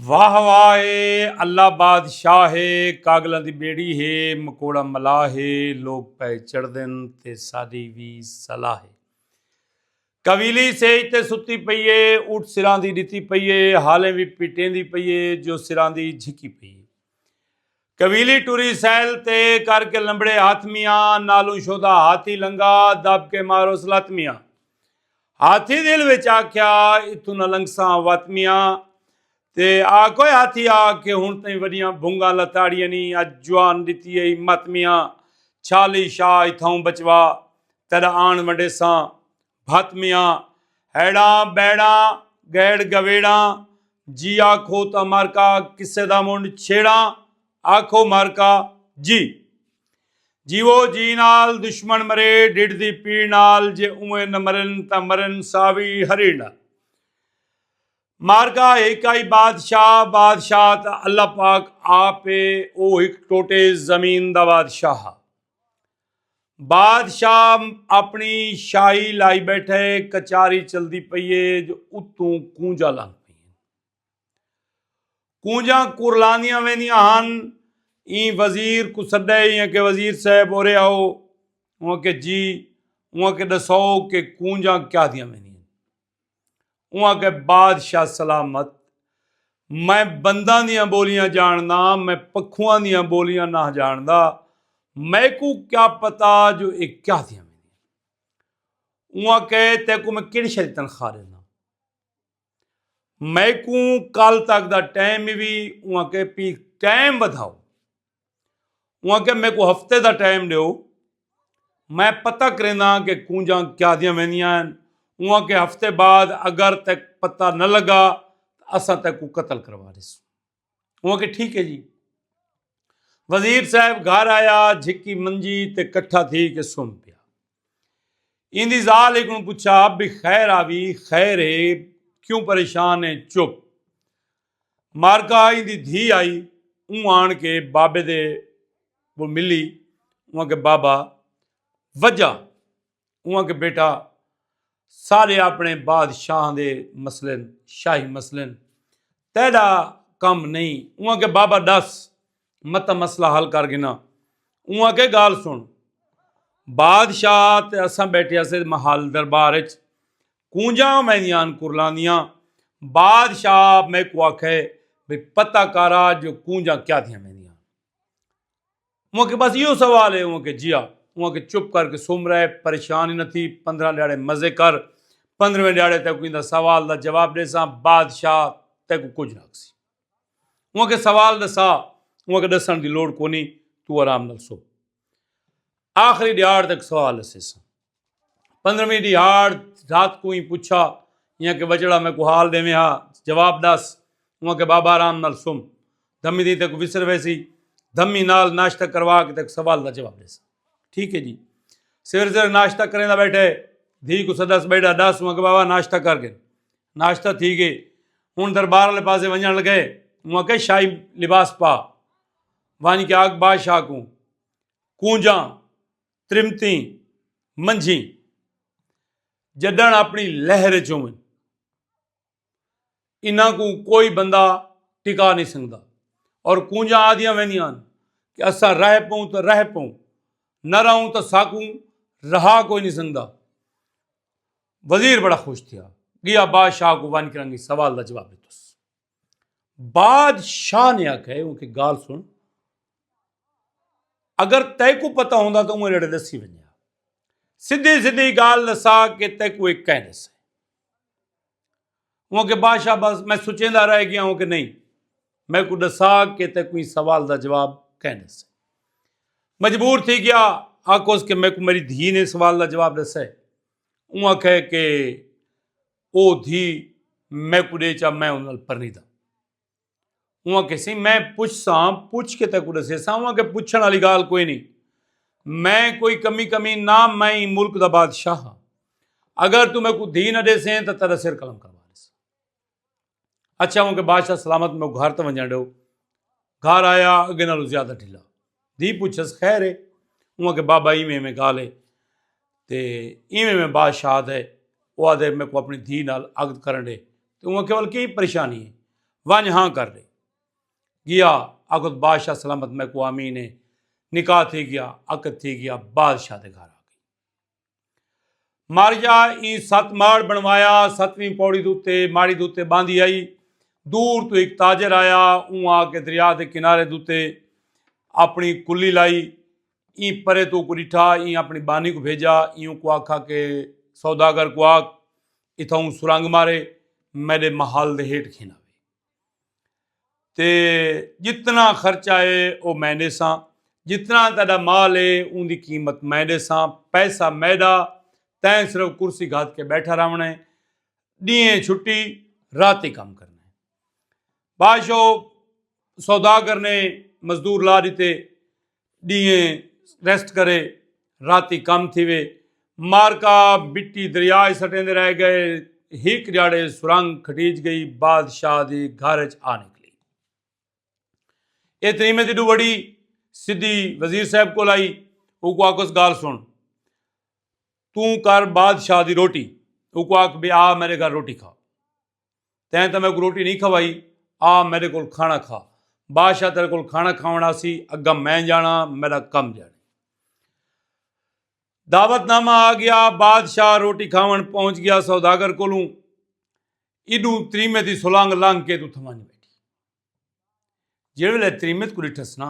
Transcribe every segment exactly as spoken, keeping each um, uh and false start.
واہ واہ اے اللہ بادشاہ اے، کاگلاں دی بیڑی ہے، مکوڑا ملاح ہے، لوگ پئے چڑھدن تے ساڈی وی صلاح ہے۔ کویلی سیج تے ستی پئی اے، اٹھ سراں دی ڈتی پئی اے، حالیں وی پٹیندی پئی اے جو سراں دی جھکی پئی اے۔ کویلی ٹری سیل تے کر کے لمبڑے ہاتھ میاں، نالوں شودا ہاتھی لنگا، دب کے ماروس لت میاں۔ ہاتھی دل وچ آکھیا، اتھوں نہ لنگساں وت میاں۔ تے آ کوئے ہاتھی آ کہ ہن تئیں وڈیاں بھنگاں لتاڑیاں نی، اج جوان ڈتی ائی مت میاں۔ چھالی شاہ اتھاؤں بچوا، تیڈا آن ونڈیساں بھت میاں۔ ہیڑاں بیڑاں گیڑ گویڑاں، جی آکھو تاں مارکا قصے دا منڈ چھیڑاں۔ آکھو مارکا جی۔ جیوو جی نال، دشمن مرے ڈڈھ دی پیڑ نال، جے اوئیں نہ مرن تاں مرن ساوی ہریڑ نال۔ مارکا ہک آئی بادشاہ، بادشاہ تاں اللہ پاک آپ اے، او ہک ٹوٹے زمین دا بادشاہ ہا۔ بادشاہ اپنی شاہی لائی بیٹھے، کچاری چلدی پئی اے جو اتوں کونجا لنگ پئی اے۔ کونجاں کرلاندیاں ویندیاں ہن۔ ایں وزیر کوں سڈے، ایں آکھے، وزیر صاحب اورے آؤ۔ اوں آکھے جی۔ اوں آکھے ڈساؤ کہ کونجاں کیا دیاں ویندیاں؟ اوں آکھے بادشاہ سلامت، میں بنداں دیاں بولیاں جاندا، میں پکھواں دیاں بولیاں نہ جاندا، میکوں کیا پتہ جو اے کیا دیاں ویندیاں؟ اوں آکھے تیکوں میں کیڑھی شے دی تنخواہ ڈیندا؟ میکوں کل تک دا ٹائم ہی وی۔ اوں آکھے پی ٹائم ودھاؤ۔ اوں آکھے میکوں ہفتے دا ٹائم ڈیو، میں پتہ کرینداں کہ کونجاں کیا دیاں ویندیاں ہن۔ اوں آکھے ہفتے بعد اگر تیک پتہ نہ لگا تاں اساں تیکوں قتل کروا ڈیسوں۔ اوں آکھے ٹھیک ہے جی۔ وزیر صاحب گھر آیا، جھکی منجی تے کٹھا تھی کے سم پیا۔ ایندی ذال ہک کوں پچھا، ابی خیر آوی؟ خیر ہے، کیوں پریشان ہے؟ چپ۔ مارکا ایندی دھی آئی، اوں آن کے بابے دے وہ ملی۔ اوں آکھے بابا وجہ؟ اوں آکھے بیٹا سارے اپنے بادشاہاں دے مسلن، شاہی مسلن، تیڈا کم نہیں۔ اوں آکھے بابا ڈس، میں تاں مسئلہ حل کر گھناں۔ اوں آکھے گال سن، بادشاہ تے اساں بیٹھے ہاسے محل دربار اچ، کونجاں ویندیاں ہن کرلاندیاں۔ بادشاہ میکوں آکھے بھئی پتہ کر آ جو کونجاں کیا تھیاں ویندیاں۔ اوں آکھے بس ایہو سوال ہے؟ اوں آکھے جی ہا۔ اوں آکھے چپ کر کے سم رہ، پریشان ہی نہ تھی، پندرہ ڈیہاڑے مزے کر، پندرہویں ڈیہاڑے تیکوں ایندا سوال دا جواب ڈیساں، بادشاہ تیکوں کجھ نہ آکھسی۔ اوں آکھے سوال ڈسا؟ اوں آکھے ڈسن دی لوڑ کونی، توں آرام نال سو۔ آخری ڈیہاڑ تک سوال ڈسیساں۔ پندرہویں ڈیہاڑ رات کوں ہی پچھا، ایاں کہ وچڑا میکوں حال ڈیویں ہا، جواب ڈس۔ اوں آکھے بابا آرام نال سم، دھمی دی تیکوں وسر ویسی، دھمی نال ناشتہ کروا کے تیکوں سوال دا جواب ڈیساں۔ ٹھیک ہے جی۔ سویرے سویرے ناشتہ کریندا بیٹھے، دھی کوں سدس، بیٹا ڈس۔ اوں آکھے بابا ناشتہ کر گھن۔ ناشتہ تھی گئے، ہن دربار والے پاسے ونجن لگے۔ اوں آکھے شاہی لباس پا، ونج کے آکھ بادشاہ کوں کونجاں، ترمتیں، منجھیں جڈن اپنی لہر اچ ہوون، انہاں کوں کوئی بندہ ٹکا نہیں سنگدا۔ اور کونجاں آدیاں ویندیاں ہن کہ اساں رہ پوں تے رہ پوں، نہ رہوں تے ساکوں رہا کوئی نہیں سنگدا۔ وزیر بڑا خوش تھیا، گیا بادشاہ کوں ونج کے رنگی سوال دا جواب ڈتس۔ بادشاہ نے آکھیا اوں کے گال سن، اگر تیکوں پتہ ہوندا تاں اوں نیڑے ڈسی ونجے ہا، سدھی سدھی گال ڈسا کہ تیکوں ایک کہیں ڈسے۔ اوں کے بادشاہ بس میں سوچیندا رہ گیا ہوں کہ نہیں، میکوں ڈسا کہ تیکوں اس سوال دا جواب کہیں ڈسے۔ مجبور تھی گیا، آکھوس کہ میکوں میری دھی نے سوال دا جواب ڈسے۔ اوں آکھے کہ او دھی میکوں ڈے چا، میں انہاں نال پرنی دا۔ اوں آکھے سی میں پچھساں، پچھ کے تیکوں ڈسیساں۔ اوں آکھے پچھن والی گال کوئی نہیں، میں کوئی کمی کمی نہ، میں ایں ملک دا بادشاہ ہاں، اگر توں میکوں دھی نہ ڈیسیں تاں تیڈا سر قلم کروا ڈیساں۔ اچھا اوں کے بادشاہ سلامت، میکوں گھر تے ونجن ڈیو۔ گھر آیا اگے نالوں زیادہ ڈھلا۔ دھی پچھس خیر ہے؟ اوں آکھے بابا ایویں ایویں گال ہے تے ایویں ایویں بادشاہ آدھے، او آدھے میکوں اپنی دھی نال عقد کرن ڈے۔ تے اوں آکھے ول کئی پریشانی ہے؟ ونج ہاں کر ڈے۔ گیا، آکھت بادشاہ سلامت میکوں آمین ہے۔ نکاح تھی گیا، عقد تھی گیا، بادشاہ دے گھر آ گئی۔ مارجا ایں ست ماڑ بنوایا، ستویں پوڑی دوتے ماڑی دوتے باندھی آئی۔ دور تو ایک تاجر آیا، اوں آ کے دریا دے کنارے دوتے اپنی کلی لائی۔ ایں پرے تو کو ڈٹھا، ایں اپنی بانی کو بھیجا، ایں کو آکھا کہ سوداگر کو آکھ اتھاؤں سرنگ مارے، میرے محل دے ہیٹ کھینا وے۔ تے جتنا خرچہ ہے او میں ݙیساں، جتنا تیݙا مال ہے اوندی قیمت میں ݙیساں، پیسہ میݙا، تیں صرف کرسی گھت کے ٻیٹھا رہوݨا ہے۔ ݙینہہ چھٹی، راتی کم کرنا ہے۔ بادشاہ سوداگر نے مزدور لا ݙتے، ݙینہہ ریسٹ کرے، راتی کم تھیوے۔ مارکا مٹی دریا اچ سٹیندے رہ ڳئے۔ ہک ݙیہاڑے سرنگ کھٹیج ڳئی، بادشاہ دی گھر اچ آ نکلی۔ اے تریمت ایݙو وݙی سدھی وزیر صاحب کول آئی، اوکوں آکھس ڳالھ سݨ، توں کر بادشاہ دی روٹی، اوکوں آکھ بے آ میݙے گھر روٹی کھا۔ تیں تاں میکوں روٹی نئیں کھوائی، آ میݙے کول کھاݨا کھا۔ بادشاہ تیݙے کول کھاݨا کھاوݨ آسی، اڳاں میں جاݨاں، میݙا کم ڄاݨے۔ دعوت نامہ آ ڳیا، بادشاہ روٹی کھاوݨ پہنچ ڳیا سوداگر کولوں۔ ایݙوں تریمت دی سلنگ لنگھ کے اتھاں ونڄ ٻیٹھی۔ جیڑھے ویلے تریمت کوں ݙٹھس نا،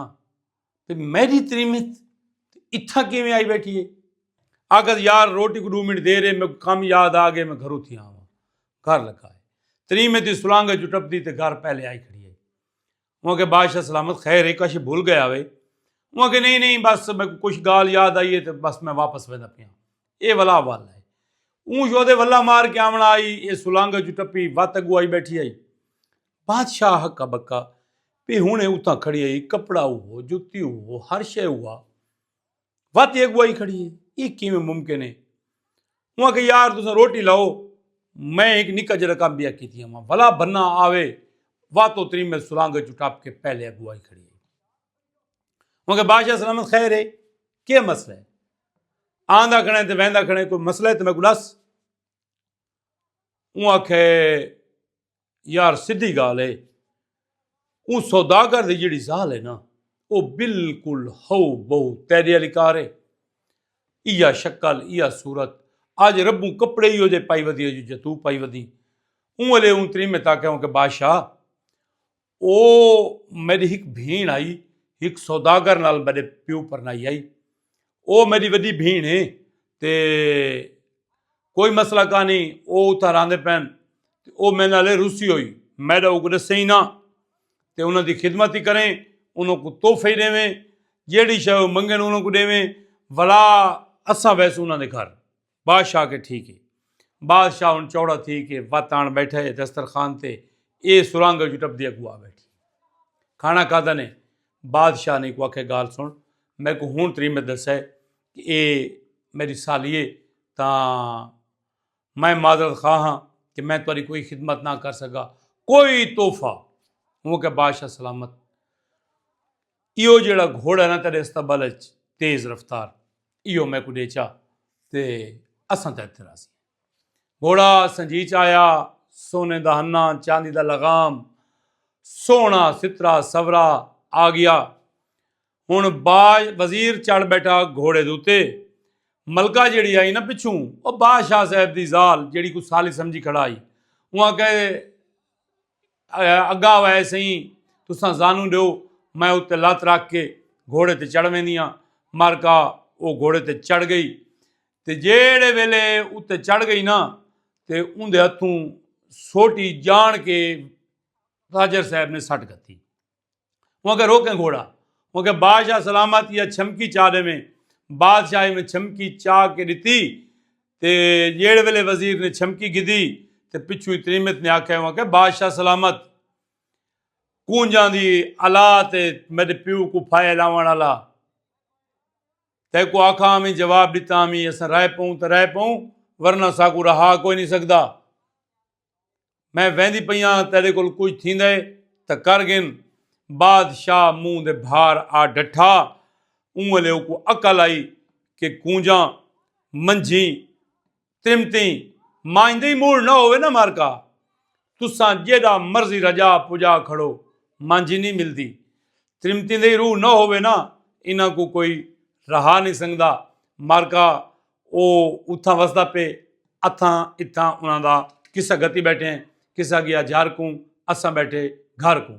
تے میݙی تریمت اتھاں کیویں آئی ٻیٹھی ہے؟ آکھس یار روٹی کوں ݙو منٹ دیر ہے، میکوں کم یاد آ ڳئے، میں گھروں تھی آواں۔ گھر لڳا ہے۔ تریمت دی سلنگ اچوں ٹپدی تے گھر پہلے آئی کھڑی ہے۔ اوں آکھیا بادشاہ سلامت خیر ہے، کجھ بھل ڳیا وے؟ اوں آکھیا نئیں نئیں، بس میکوں کجھ ڳالھ یاد آئی ہے تے بس میں واپس ویندا پیاں۔ اے ولا ول ہے۔ اوں شودے ولا مار کے آوݨا آئی، اے سلنگ اچوں ٹپی وت اڳوں آئی ٻیٹھی آئی۔ بادشاہ ہکا بکا، پی ہݨے اتھاں کھڑی آئی، کپڑا اوہو، جتی اوہو، ہر شے اوہا، وت اے اڳوں آئی کھڑی ہے، اے کیویں ممکن ہے؟ اوں آکھیا یار تساں روٹی لاؤ، میں ہک نکا جیڑھا کم ٻیا کیتی آواں، ولا بھنا آوے، وت او تریمت سلنگ اچوں ٹپ کے پہلے اڳوں آئی کھڑی ہے۔ اوں آکھیا بادشاہ سلامت خیر ہے، کیا مسئلہ ہے؟ آندا کھڑے تے ویندا کھڑے، کوئی مسئلہ ہے تے میکوں ݙس۔ اوں آکھے یار سدھی ڳالھ ہے، اوں سوداگر دی جیڑھی ذال ہے نا، او بالکل ہو بہو تیݙے آلی کار ہے۔ ایہا شکل، ایہا صورت، اڄ ربوں کپڑے ایہو جے پائی ودی ہے جو جتو پائی ودی۔ اوں ویلے اوں تریمت آکھیا اوں کہ بادشاہ، او میݙی ہک بھیݨ آئی، ہک سوداگر نال میݙے پیو پرنائی آئی۔ او میݙی وݙی بھیݨ ہے تے کوئی مسئلہ کانی، او اتھاں رہندے پئن تے او میݙے نال رسی ہوئی، میݙا اوکوں ݙسے ہی نہ تے انہاں دی خدمت ہی کریں، انہاں کوں تحفے ہی ݙیویں، جیڑھی شے او منگن انہاں کوں ݙیویں، ولا اساں ویسوں انہاں دے گھر۔ بادشاہ آکھے ٹھیک ہے۔ بادشاہ ہݨ چوڑا تھی کے وت آن ٻیٹھا ہے دسترخوان تے، اے سرنگ اچوں ٹپدی اڳوں آ ٻیٹھی۔ کھاݨا کھادا نے، بادشاہ نے کو آکھے ڳالھ سݨ، میکوں ہݨ تریمت ݙسے کہ اے میݙی سالی ہے، تاں میں معذرت خواہ ہاں کہ میں تہاݙی کوئی خدمت نہ کر سڳا، کوئی تحفہ۔ اوں آکھے بادشاہ سلامت، ایہو جیڑھا گھوڑا ہے نا تیݙے استبل اچ تیز رفتار، ایہو میکوں ݙے چا تے اساں تیݙے تے راضی ہیں۔ گھوڑا سنجھی چ آیا، سونے دا ہنہ، چاندی دا لغام، سوہݨا ستھرا سورا آ ڳیا۔ ہݨ با وزیر چڑھ ٻیٹھا گھوڑے دے اتے۔ ملکہ جیڑھی آئی نا پچھوں، او بادشاہ صاحب دی ذال جیڑھی کوں سالی سمجھی کھڑا ہئی، اوں آکھے اڳا وے سئیں، تساں زانوں ݙیو، میں اتے لت رکھ کے گھوڑے تے چڑھ ویندی ہاں۔ مارکا او گھوڑے تے چڑھ ڳئی تے جیڑھے ویلے اتے چڑھ ڳئی نا تے اوندے ہتھوں سوٹی جاݨ کے تاجر صاحب نے سٹ گھتی۔ اوں آکھیا روکیں گھوڑا۔ اوں آکھیا بادشاہ سلامت، ایہا چھمکی چا ݙیویں۔ بادشاہ ایویں چھمکی چا کے ݙتی تے جیڑھے ویلے وزیر نے چھمکی گھدی تے پچھوں ہی تریمت نے آکھیا، اوں آکھیا بادشاہ سلامت، کونجاں دی الا تے میݙے پیو کوں پھائے لاوݨ آلا۔ تیکوں آکھاں ہمی، جواب ݙتا ہمی، اساں رہ پئوں تاں رہ پئوں، ورنہ ساکوں رہا کوئی نئیں سڳدا۔ میں ویندی پئی آں، تیݙے کول کجھ تھیندا ہے تاں کر گھن۔ بادشاہ منہ دے بھار آ ڈٹھا۔ اوں ویلے اوکوں عقل آئی کہ کونجاں منجھیں ترمتیں مانجدے ہی موڑ نہ ہووے نا مارکا۔ تساں جیڈا مرضی رجا پجا کھڑو، مانجھی نہیں ملدی۔ تریمتیں دی روح نہ ہووے نا، انہاں کوں کوئی رہا نہیں سنگدا۔ مارکا او اتھاں وسدا پے، اتھاں اتھاں انہاں دا قصہ گھتی بیٹھے ہیں، قصہ گیا جھر کوں، اساں بیٹھے گھر کوں۔